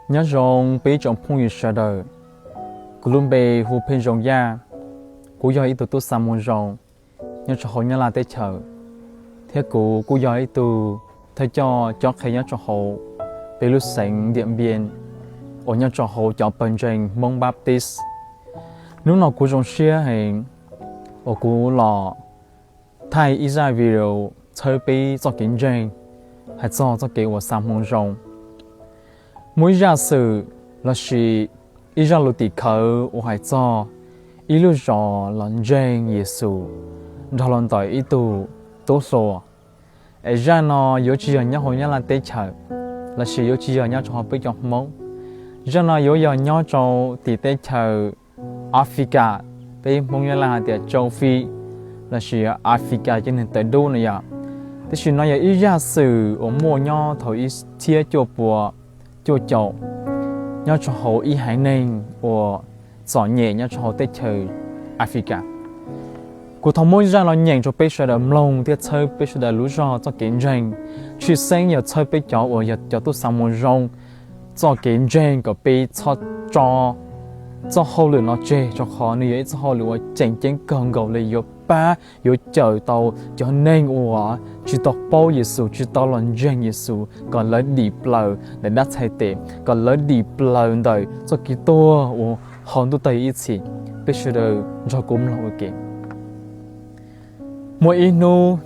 Nyob zoo peb tsoom phooj ywg sawv daws, kuv lub npe hu Pheej Zoo Yaj, kuv yog ib tug tub xa moo zoo nyob rau hauv Nyab Laj teb chaws, thiab kuv kuj yog ib tug thawj coj cob qhia nyob rau hauv peb lub xeev Ntiam Npia uas nyob rau hauv cov pawg ntseeg Hmoob Baptist. Hnub no kuv zoo siab heev uas kuv los thaij ib zaj video txhawb peb txoj kev ntseeg, hais txog txoj kev uas xa hmoo zoo. Muaj ib zaj xwm lossis ib zaj lus tim khawv uas hais txog ib lub zos los ntseeg Yexus nrog los ntawm ib tug tub hluas. Es zaj no yuav tsis yog nyob hauv Nyab Laj teb chaws lossis yuav tsis yog nyob rau hauv peb cov Hmoob. Zaj no yuav yog nyob rau tim teb chaws Africa, peb Hmoob Nyab Laj hais tias châu Phi lossis Africa cov neeg tawv dub no yom. Tiam sis no yog ib zaj xwm uas muaj nyob thaum ib txhiab cuaj pua cuaj caum nyob rau hauv ib haiv neeg uas txom nyem nyob rau hauv teb chaws Africa. Kuv thov muab zaj no nyeem rau peb sawv daws mloog thiab txhawb peb sawv daws lub zog txoj kev ntseeg, tshwj xeeb yog txhawb peb cov uas yog cov tub xa moo zoo txoj kev ntseeg kom peb txhob tso txoj hauj lwm no tseg, rau qhov nws yog ib txoj hauj lwm uas tseem ceeb kawg nkaus li, yuav pab yuav cawm tau cov neeg uas tsis tau paub Yexus, tsis tau los ntseeg Yexus kom lawv dim plaws ntawm dab txhais tes, kom lawv dim plaws ntawm txoj kev tuag uas ho ntuj tag ib txhis. Peb sawv daws nrog kuv mloog ua ke. Muaj ib hnub,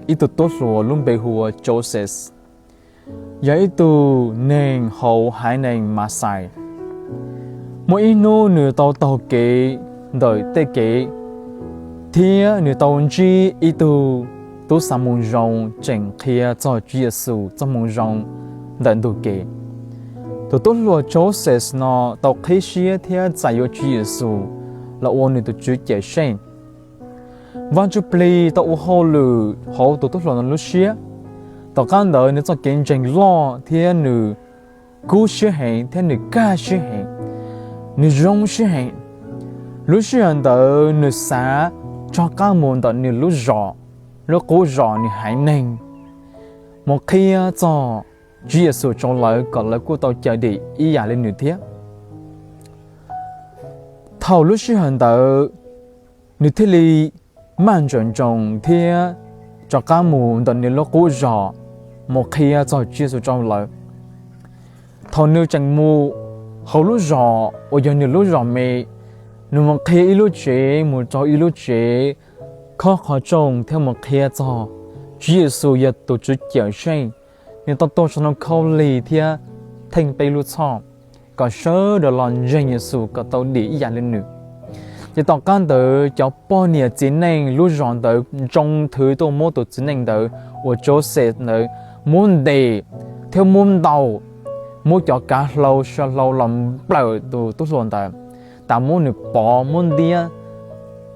ib tug tub hluas lub npe hu ua Joseph, yog ib tug neeg hauv haiv neeg Massai. Muaj ib hnub nws tau taug kev ntawm tej kev, thiab nws tau ntsib ib tug tub xa moo zoo tseem qhia txog Tswv Yexus txoj moo zoo ntawm ntug kev. Tus tub hluas Joseph no tau qhib siab thiab txais yuav Tswv Yexus los ua nws tus Tswv Cawmseej. Vaj Ntsuj Plig tau ua hauj lwm hauv tus tub hluas no lub siab. Tom qab ntawd nws txoj kev ntseeg loj thiab nws kub siab heev thiab nws kaj siab heev, nws zoo siab heev. Lub sij hawm ntawd nws xav rov qab mus ntawm nws lub zos, lub qub zos nws haiv neeg, mus qhia txog Tswv Yexus rau lawv kom lawv kuj tau cawm dim ib yam li nws thiab. Thaum lub sij hawm ntawd, nws thiaj li maj ntsaws ntsoov thiab rov qab mus ntawm nws lub qub zos, mus qhia txog Tswv Yexus rau lawv. Thaum nws tseem mus hauv lub zos uas yog nws lub zos me, nws mus qhia ib lub tsev mus rau ib lub tsev, khob qhov rooj thiab mus qhia txog Tswv Yexus yog tus Tswv Cawmseej. Nws tau tuaj saum ntoo khaub lig thiab theej peb lub txhoj kom sawv daws los ntseeg Yexus kom tau dim ib yam li nws. Ces tom qab ntawd cov poj niam txiv neej lub zos ntawd ntsoov thwv tuaj muab tus txiv neej ntawd uas Joseph ntawd muab ntes thiab muab ntaus, muab cov kav hlau saw hlau los nplawm tus tub hluas ntawd, tas muab nws pov muab ntiab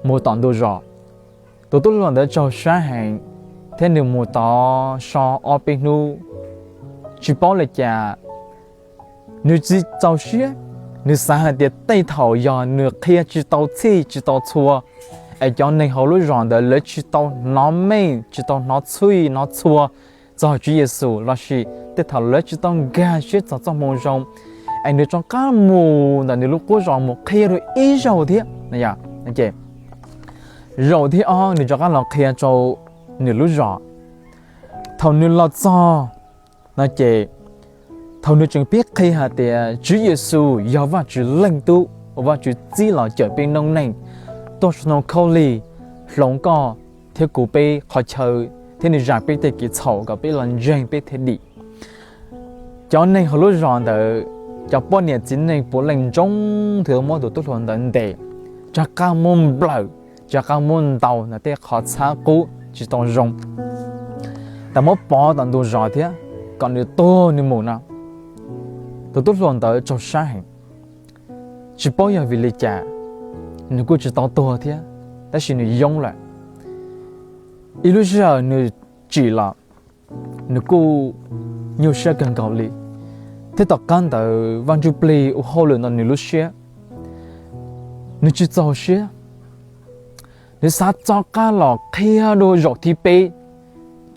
mus tom ntug zos. Tus tub hluas ntawd tsaug sab heev thiab nws mus tod so ob peb hnub, tsis paub li cas, nws tsis txaus siab. Nws xav hais tias tej thaum yog nws qhia tsis tau txhij tsis tau txhua, es cov neeg hauv lub zos ntawd lawv tsis tau hnov meej tsis tau hnov txhij hnov txhua txog Tswv Yexus lossis tej thaum lawv tsis tau nkag siab txog txoj moo zoo, es nws rov qab mus ntawm nws lub qub zos mus qhia dua ib zaug thiab. Zaum thib ob nws rov qab los qhia rau nws lub zos. Thaum nws los txog no ces, thaum nws tseem pib qhia hais tias Tswv Yexus yog Vajtswv Leej Tub uas Vajtswv txib los cawm peb noob neej, tuaj saum ntoo khaub lig hloov koj thiab kuv peb qhov chaw, thiab nws zam peb tej kev txhaum kom peb los ntseeg peb thiaj dim. Cov neeg hauv lub zos ntawd, cov poj niam txiv neej puav leej ntsoov thwv muab tus tub hluas ntawd ntes, rov qab muab nplawm, rov qab muab ntaus ntawm tej qhov txhab qub tsis tau zoo, tas muab pov tom ntug zos thiab kom nws tuag nws mus no. Tus tub hluas ntawd tsaug sab heev, tsis paub yog vim li cas, nws kuj tsis tau tuag thiab, tab sis nws yoob lawm. Ib lub sij hawm nws tsim los, nws kuj nyuaj siab kawg nkaus li, thiab tom qab ntawd Vaj Ntsuj Plig ua hauj lwm ntawm nws lub siab, nws tsis txaus siab, nws xav rov qab los qhia dua zaum thib peb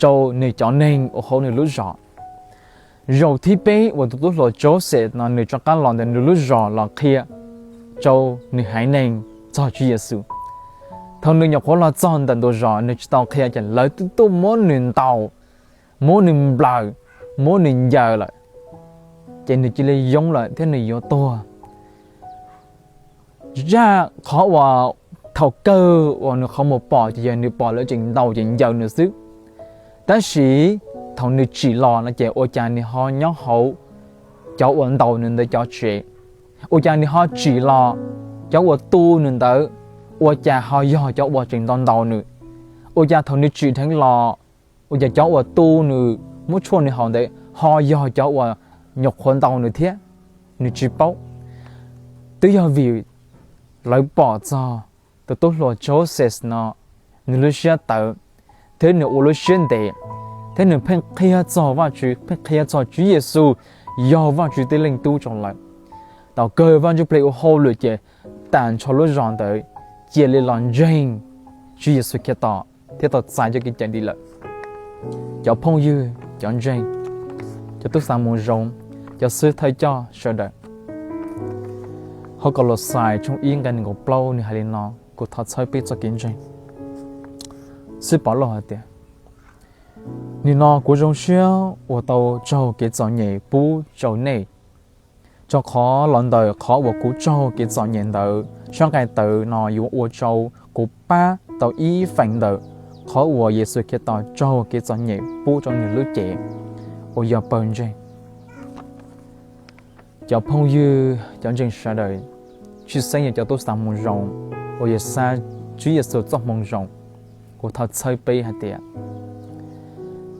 rau nws cov neeg uas hauv nws lub zos. Zaum thib peb uas tus tub hluas Joseph no nws rov qab los ntawm nws lub zos los qhia rau nws haiv neeg txog Tswv Yexus. Thaum nws nyuam qhuav los txog ntawm ntu zos nws tsis tau qhia ces lawv twb tuaj muab nws ntaus, muab nws nplawm, muab nws ncaws lawm, ces nws cia li yoob lawm thiab nws yuav tuag. Zaj qhov uas thaum kawg uas nws qhov mus pom ces yog nws pom lawv tseem ntaus ces ncaws nws xwb. Tab sis thaum nws tsim los no ces ua cas nws ho nyob hauv cov uas ntaus nws ntawd cov tsev? Ua cas nws ho tsim los, cov uas tu nws ntawd ua cas ho yog cov uas tseem ntaus ntaus nws? Ua cas thaum nws tsim dheev los, ua cas cov uas tu nws, muab tshuaj nws haus ntawd ho yog cov uas nyuam qhuav ntaus nws thiab? Nws tsis paub. Twb yog vim lawv pom txog tus tub hluas Joseph no, nws lub siab tawv, thiab nws ua lub siab ntev, thiab nws pheej qhia txog Vajtswv, pheej qhia txog Tswv Yexus yog Vajtswv tib leej tub rau lawv. Thaum kawg Vaj Ntsujplig ua hauj lwm ces tag nrho lub zos ntawd cia li los ntseeg Tswv Yexus Khetos thiab tau txais cov kev cawm dim lawm. Cov phooj ywg, cov ntseeg, cov tub xav moo zoo, cov xib hwb thawj coj sawv daws, hauv Kaulauxais tshooj ib nqe nees nkaum plaub nws hais li no, kuv thov txhawb peb txoj kev ntseeg. Xib Paulus hais tias, nim no kuv zoo siab uas tau raug kev txom nyem pub rau nej, rau qhov los ntawm qhov uas kuv raug kev txom nyem ntawd sab nqaij tawv no yuav ua rau kuv pab tau ib feem ntawm qhov uas Yexus Khetos raug kev txom nyem pub rau nws lub cev uas yog pawg ntseeg. Cov phooj ywg, cov ntseeg sawv daws, tshwj xeeb yog cov tub xav moo zoo uas yog xa Tswv Yexus txoj moo zoo, kuv thov txhawb peb hais tias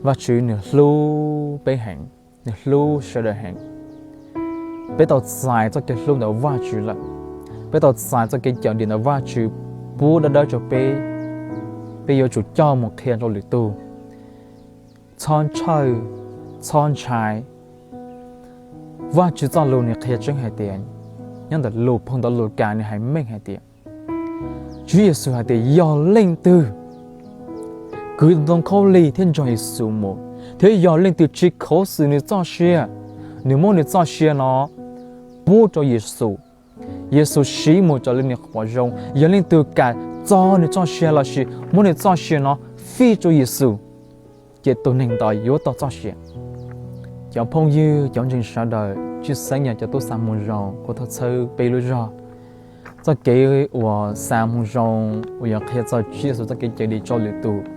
Vajtswv nws hlub peb heev, nws hlub sawv daws heev. Peb tau txais txoj kev hlub ntawm Vajtswv lawm, peb tau txais txoj kev cawm dim ntawm Vajtswv pub dawb dawb rau peb, peb yuav tsum coj mus qhia rau lwm tus. Txhob ntshaw, txhob ntshai. Vajtswv txoj lus nws qhia tseeb hais tias, nyob ntawm lus phau ntawv Lukas nws hais meej hais tias, Tswv Yexus hais tias yog leej twg kwv ntoo khaub lig thiab nrog Yexus mus, thiab yog leej twg tsis khuv xim nws txoj sia, nws muab nws txoj sia no pub rau Yexus, Yexus siv mus raws li nws qhov zoo. Yog leej twg kam txo nws txoj sia lossis muab nws txoj sia no fij rau Yexus, ces tus neeg ntawd yuav tau txoj sia. Cov phooj ywg, cov ntseeg sawv daws, tshwj xeeb yog cov tub xav moo zoo, kuv thov txhawb peb lub zog. Txoj kev uas xav moo zoo uas yog qhia txog Tswv Yexus txoj kev cawm dim rau lwm tus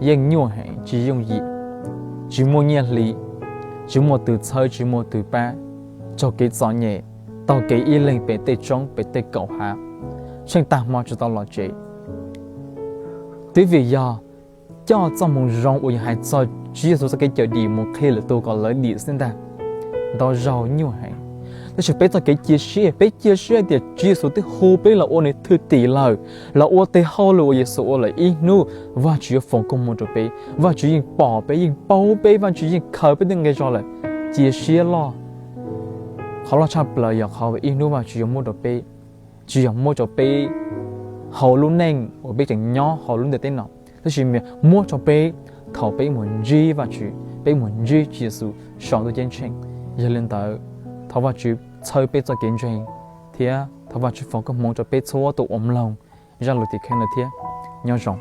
yeej nyuaj heev, tsis yooj yim, tsis muaj nyiaj hli, tsis muaj tus txhawb, tsis muaj tus pab, raug kev txom nyem, taug kev ib leeg pem tej roob pem tej kaum hav, tsheej tag hmo tsis tau los tsev. Twb vim yog coj txoj moo zoo uas yog hais txog Tswv Yexus txoj kev cawm dim mus qhia lwm tus kom lawv dim xwb ntag. Ntau zaug nyuaj heev, tab sis peb txoj kev cia siab, peb cia siab tias Tswv Yexus twb hu peb los ua nws thwj tim lawm, los ua tes hauj lwm uas Yexus ua lawm, ib hnub Vajtswv yuav foom koob hmoov rau peb. Vajtswv yeej pom peb, yeej paub peb, Vajtswv yeej khaws peb tej nqe zog lawm. Cia siab loj. Qhov loj tshaj plaws yog qhov uas ib hnub Vajtswv yuav muab rau peb, tsis yog muab rau peb hauv lub neej uas peb tseem nyob hauv lub ntiaj teb no, tab sis muab rau peb thaum peb mus ntsib Vajtswv, peb mus ntsib Tswv Yexus saum ntuj ceeb tsheej. Yog li ntawd, thov Vajtswv txhawb peb txoj kev ntseeg, thiab thov Vajtswv foom koob hmoov rau peb txhua tus uas mloog zaj lus tim khawv no thiab. Nyob zoo.